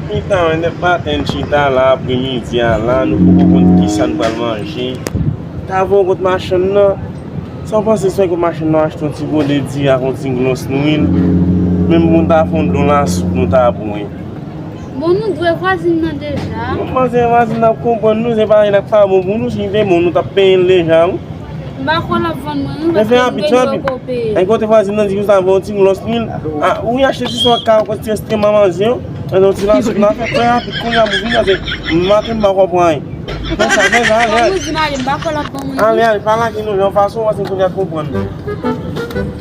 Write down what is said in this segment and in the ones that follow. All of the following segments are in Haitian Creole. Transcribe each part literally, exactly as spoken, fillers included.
Mitan an, nèt maten, n chita la, apremidi a la, nou poko konn kisa n pral manje. N t ap wè yon kot machann nan. Sa w panse si yon kot machann nan achte yon ti gode diri ak yon ti glòs nwil? Menm pou n ta fè yon dlo lasoup, nou ta bwen. Bon, nou dwe vwazin nan deja. Bon, manzè, vwazin nan ap konprann nou, se pa, n ap pa bon pou nou, si n te bon, nou t ap peye l deja, wi. M pa kwè l ap vann mwen, non, paske m gen dwa peye. Ay, kote vwazin nan di konsa, vè yon ti glòs nwil. Ah, ou achte ti swa ka, ti estreman manzè yo. Mwen, yon ti lasoup nan fè trè rapid, kounye a pou vin, paske maten m pa konprann anyen. Fè sa, fè sa, ale, ale. Bon, nou di m ale, m pa kwè l ap ban mwen, non. Ale, ale, pa lage non, jan fason, paske kounye a konprann.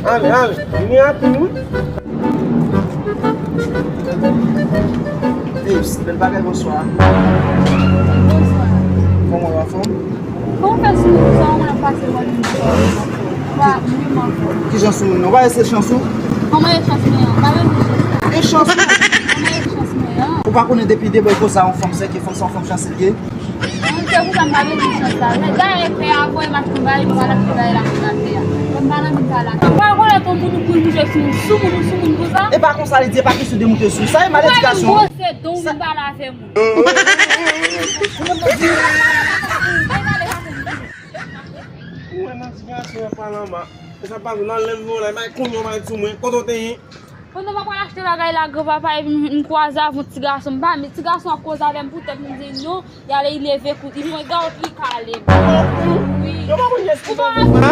Ale, ale, vini rapid, wi. Babes, bèl bagay, bonswa. Bonswa. Kòman w, anfòm? Kòman w fè sou moun sa, w konn ap pase wè moun sa, w pa, wi, m anfòm. Kijan sou moun nan? W pa ese chans ou? Kòman e chans mwen an? Pa vle di chans la. E chans ou? Kòman e chans mwen an? Ou pa konnen depi de bò e konsa yon fanm sèke fanm sa, yon fanm chanse l ye? Se pou sa m pa vle di chans la. Men dayè pè a voye m achte bagay, m al achte bagay la pou m al fè a. Bon, m pa nan vin pale ak ou. M pa rekonèt yon moun ou pou moute sou moun, sou moun ou sou moun konsa. E pa konsa li di, e pa kesyon de moute sou. Sa e maledikasyon. Ou wè m gwose don vin pale avè moun. Ou wè nan ti gason ap pale anba. E sa pa nan lè m vin la, bay kounye w bay sou mwen. Kote w te ye? Pandan m ap pral achte bagay la, granpapa, epi m, m kwaze avè yon ti gason. M pa, men ti gason ap koze avè m pou tèt, m di non, y ale, y leve kout, y fè yon gawot, li kale m. Wi. Yo pa konn yès ki fè kout la.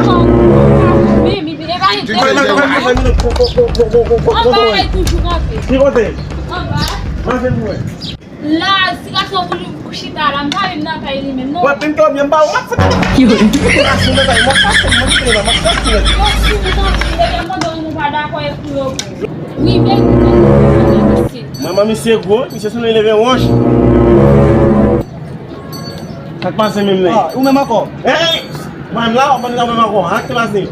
Wi, mi, mi, e pa li. Anba, e toujou kanpe. Ki kote? Anba. Mache pou wè. La, ti gason pou li pou chita la, m pa menm nan kay li menm, non. Wè, pim ke byen ba ou, m ap fout. Yo. Ti gason nan kay, m ap pase, m ap pase, m ap pase. Yo, si ou tankou, lè y ap mande w, nou pa dakò e pou yo. Wi, men, men, men, men, men, men. Manman misye gwo, misye sou li leve wòch. Sa k pase menm nen? Ah, ou menm ankò? Hey! Mwen la, w ap mande sa menm ankò. Sa k te pase?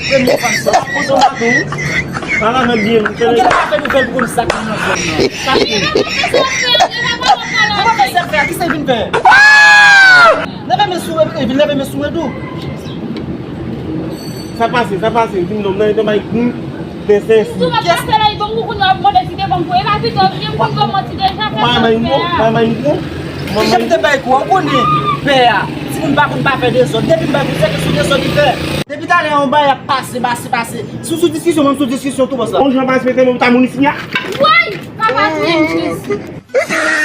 Premye fwa sa. Kote w maten? Ala mèt byen. Ou genlè pa fè nouvèl pou konn sa k nan zòn nan. Sa k gen? Kòman fè sèk fè a? Kisa l vin fè? Leve men sou, e vin leve men sou mwen tou. Sa pase, sa pase. Vin non, nan yon bay kout. Sou mwen pase la, li ban m koukoun, w ap mande si te ban m kou. E pa pito, li m konn ban m manti deja, fè sa fè a. Kijan m te bay kou a? Ou konnen pè a. Timoun pa konn pa fè dezòd. Depi m bay kou, se ke sou dezòd li fè. Depi talè yon bay ap pase, pase, pase. Si w sou diskisyon, mwen m sou diskisyon tou, bòs la. Yon jan pa respekte mwen, ou ta moun isi a. Woy! Papa, touye m, Jezi.